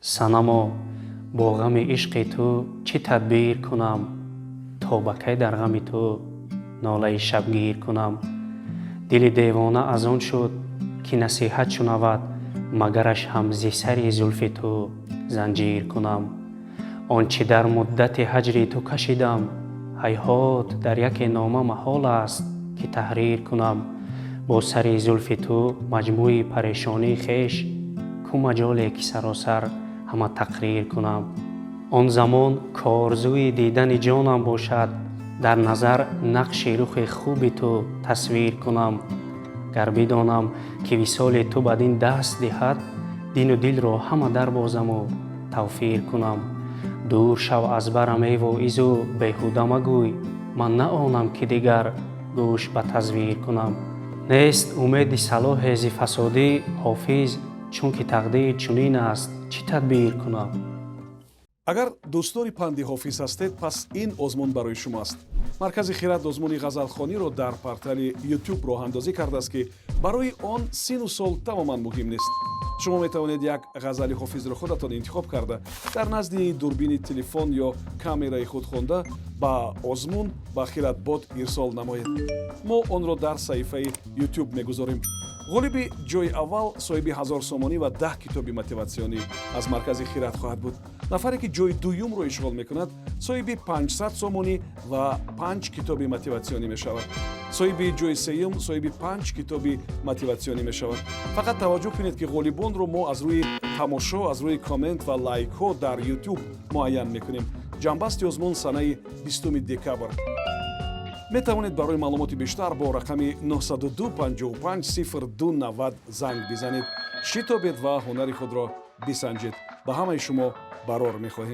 Санамо, бо ғами ишқи ту чӣ тадбир кунам? То ба кай дар ғами ту нолаи шабгир кунам? Дили девона аз он шуд, ки насиҳат шунавад, магараш ҳам зи сари зулфи ту занҷир кунам. Он чӣ дар муддати ҳаҷри ту кашидам, ҳайҳот, дар яке нома маҳол аст, ки таҳрир кунам. Бо сари зулфи ту маҷмӯи парешонии хеш ку маҷоле, ки саросар ҳама тақрир кунам? Он замон корзӯи дидани ҷонам бошад, дар назар нақши рухи хуби ту тасвир кунам. Гар бидонам, ки висоли ту бадин даст диҳад, дину дилро ҳама дарбозаму тавфир кунам. Дур шав аз барам, эй воизу, беҳуда магӯй, ман на онам, ки дигар гӯш ба тазвир кунам. Нест умеди салоҳе зи фасодӣ, Ҳофиз, чунки тақдир чунин аст, чӣ тадбир кунам? Агар дӯстдори панди Ҳофиз ҳастед, пас ин озмун барои шумо аст. Маркази Хирад озмуни ғазалхониро дар портали YouTube роҳандозӣ кардааст, ки барои он сину сол тамоман муҳим нест. Шумо метавонед як ғазали Ҳофизро худатон интихоб карда, дар назди дурбини телефон ё камераи худ хонда, ба озмун ба Хиратбот ирсол намоед. Мо онро дар саҳифаи YouTube мегузорем. Ғолиби ҷои аввал соҳиби 1000 сомонӣ ва 10 китоби мотиватсионӣ аз маркази Хират хоҳад буд. Нафаре ки ҷои дуюмро ишғол мекунад, соҳиби 500 сомонӣ ва панҷ китоби мотиватсионӣ мешавад. Соҳиби ҷои сеюм соҳиби панҷ китоби мотиватсионӣ мешавад. Фақат таваҷҷӯҳ кунед, ки ғолибонро мо аз рӯи тамошо, аз рӯи коммент ва лайкҳо дар YouTube муайян мекунем. Ҷамъбасти озмун санаи 20 декабр. Метавонед барои маълумоти бештар бо рақами 902 55 02 90 занг бизанед. Шитобед ва ҳунари худро бисанҷед. Ба ҳамаи шумо барор мехоҳем.